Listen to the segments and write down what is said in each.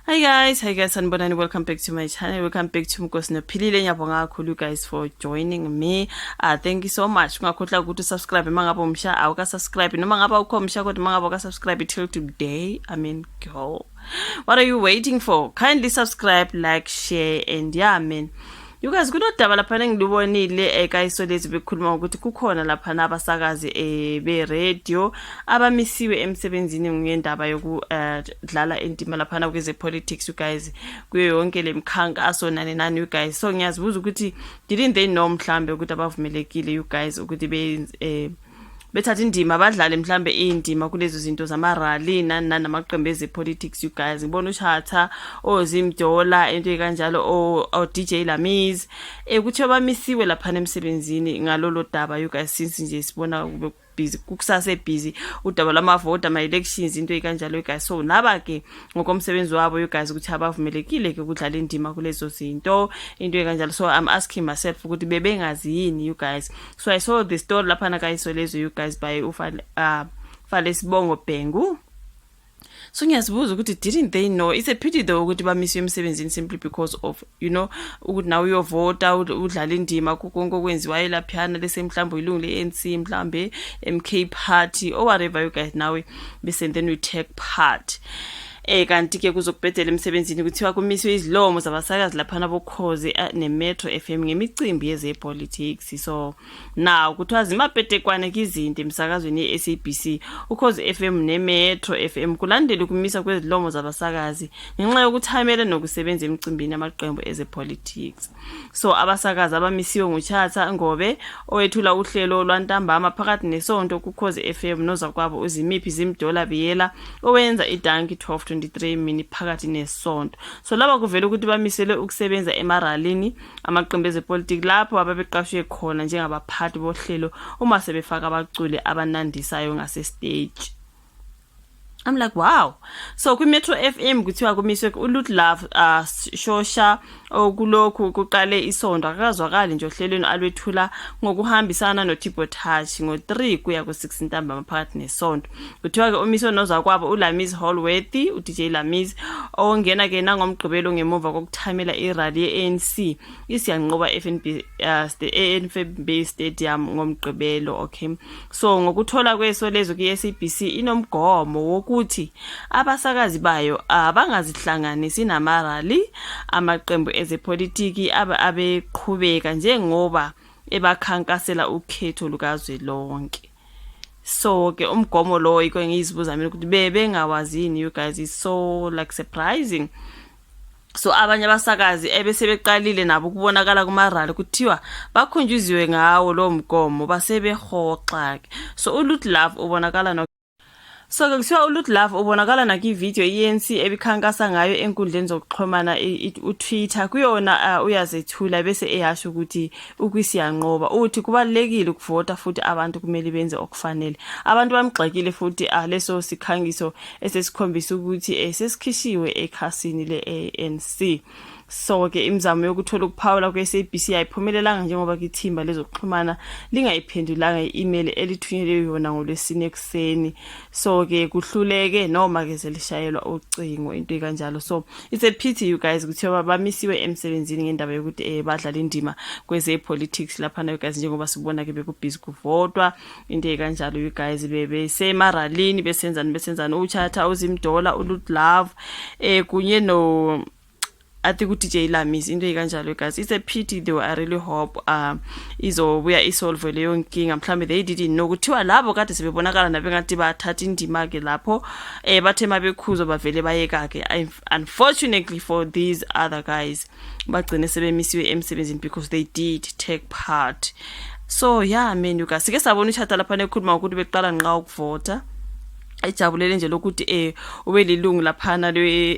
Hi guys, sanibonani. Welcome back to my channel. Welcome back to Mkosi Nophilile. Ngiyabonga kakhulu, you guys, for joining me. Thank you so much. Ungakhohlwa ukuthi subscribe uma ngabe umsha, awuka subscribe noma ngabe awukho umsha, kodwa uma ngabe awuka subscribe till today, I mean, girl, what are you waiting for? Kindly subscribe, like, share and yeah, man. You guys, kunodaba lapha engilubonile ekayisolezi, bekhuluma ukuthi kukhona lapha nabasakazi be radio abamisiwe emsebenzini ngendaba yokudlala indima laphana kweze politics, you guys, kuyo yonke lemikhankaso nani nani, you guys. So ngiyazibuza ukuthi didn't they know mhlambe ukuthi abavumelekile, you guys, ukuthi be bethatha indima, badlale mhlambe indima kulezo zinto zama-rally nani nani, namaqembu eze-politics, you guys? Ngibona uShatha, oZimdola, into ey'kanjalo, o-DJ Lamiz, kuthiwa bamisiwe laphana emsebenzini ngalolo daba, you guys, since nje sibona kube busy, kusase busy udaba lwamavoti, ama-elections, into ey'kanjalo, you guys. So naba-ke ngokomsebenzi wabo, you guys, ukuthi abavumelekile-ke ukudlala indima kulezo zinto, into ey'kanjalo. So I'm asking myself ukuthi bebengazi yini, you guys? So I saw the story laphana kaYisolezwe, you guys, by uFalesibongo Bhengu. So ngiyazibuza ukuthi didn't they know? It's a pity though ukuthi bamiswe emsebenzini simply because of ukuthi nawe uyovota, udlala indima kukonke okwenziwayo laphiyana, lese mhlawumbe ilungu le-ANC, mhlawumbe MK Party or whatever, you guys, nawe bese then we take part. Kanti ke kuzokubhedela emsebenzini, kuthiwa kumiswe izilomo zabasakazi laphana boKhozi neMetro FM ngemicimbi yezepolitics. So now kuthiwa zimapetekwane kizinto emsakazweni ye-SABC, uKhozi FM neMetro FM, kulandela ukumisa kwezilomo zabasakazi ngenxa yokuthamela nokusebenza emicimbini yamaqembu ezepolitics. So abasakazi abamisiwe nguChatha Ngobe, owethula uhlelo lwantambama phakathi nesonto kuKhozi FM, nozakwabo uZimiphi Zimdola Biyela, owenza iDankie 1223 mini phakathi nesonto. So laba kuvela ukuthi bamiselwe ukusebenza emaralini amaqembu ezepolitiki, lapho ababeqashwe khona njengabaphathi bohlelo uma sebefaka abaculi abanandisayo ngase-stage. I'm like, wow. So kwi-Metro FM kuthiwa kumiswe uLutlove Shosha, okulokhu kuqale isonto akazwakali nje ohlelweni alwethula ngokuhambisana noTibo Touch ngo-3 kuya ku-6 ntambama phakathi nesonto. Kuthiwa-ke umiswe nozakwabo uLamiz Hallworthy, u-DJ Lamiz, ongena ke nangomgqibelo ngemuva kokuthamela irally ye-ANC iSiyanqoba FNB FNB Stadium ngomgqibelo. Okay, so ngokuthola kweSolezwe ku-SABC, inomgomo wokuthi abasakazi bayo abangazihlanganisi namarally amaqembu ezepolitiki abeqhubeka njengoba ebakhankasela ukhetho lukazwelonke. So ke umgomo lo yiko ngiyizibuza mina ukuthi bebengawazi yini, you guys. Is so like surprising. So abanye abasakazi ebese beqalile nabo ukubonakala kumarally kuthiwa bakhunjuziwe ngawo lo mgomo, basebehoxa ke. So uLut Love ubonakala no So ke kuthiwa uLut Love ubonakala nakwividiyo i-ANC ebikhankasa ngayo enkundleni zokuxhumana, uTwitter. Kuyona uyazethula bese eyasho ukuthi ukwisiyanqoba, uthi kubalulekile ukuvota futhi abantu kumele benze okufanele. Abantu bamgxekile futhi leso sikhangiso esesikhombisa ukuthi sesikhishiwe ekhasini le-ANC. So ke imizamo yokuthola ukuphawula kwe-SABC ayiphumelelanga, njengoba ithimba lezokuxhumana lingayiphendulanga i-email elithunyelwe yona ngolwesine ekuseni. So ke kuhluleke noma ke selishayelwa ucingo, into kanjalo. So it's a pity, you guys. Kuthiwa bamisiwe emsebenzini ngendaba yokuthi badlala indima kweze politics lapha, you guys, njengoba sibona ke bekubhizi kuvotwa, into ekanjalo, you guys, bebesemaralini besenzani besenzani, uChatha, uZimdola, uLut Love kunye no I think uDJ Lamis, into ekanjalo, guys. It's a pity though. I really hope izobuya isolve leyo nkinga. Mhlambe they didn't know. Kuthiwa labo kade sebebonakala nabengathi bathatha indima ke lapho, bathe mabekhuzwa bavele bayeka ke. Unfortunately for these other guys, bagcine sebemisiwe emsebenzini because they did take part. So yeah, man, you guys, sike sabona uChatha lapha nekhuluma ukuthi beqala nqa ukuvota, ejabulele nje lokuthi ube lilungu laphana le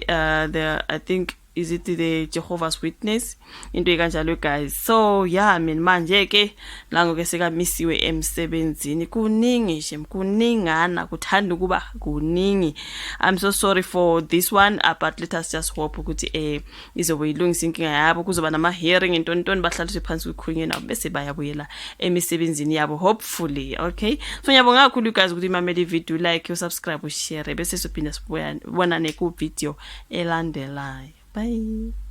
the I think Is it the Jehovah's Witness, into ekanjalo, guys? So yeah, mina manje ke lango ke sekamisiwe emsebenzini. Kuningi nje, kuningana, kuthanda ukuba kuningi. I'm so sorry for this one, but let us just hope ukuthi izobe ilungisa inkinga yabo. Kuzoba nama hearing, intoni ntoni, bahlaliswe phansi, kukhulunywe nabo, bese bayabuyela emisebenzini yabo, hopefully. Okay, so ngiyabonga kakhulu, guys, ukuthi imamele i-video, like, usubscribe, ushare, bese sophinda sibonane ku video elandelayo. Bye.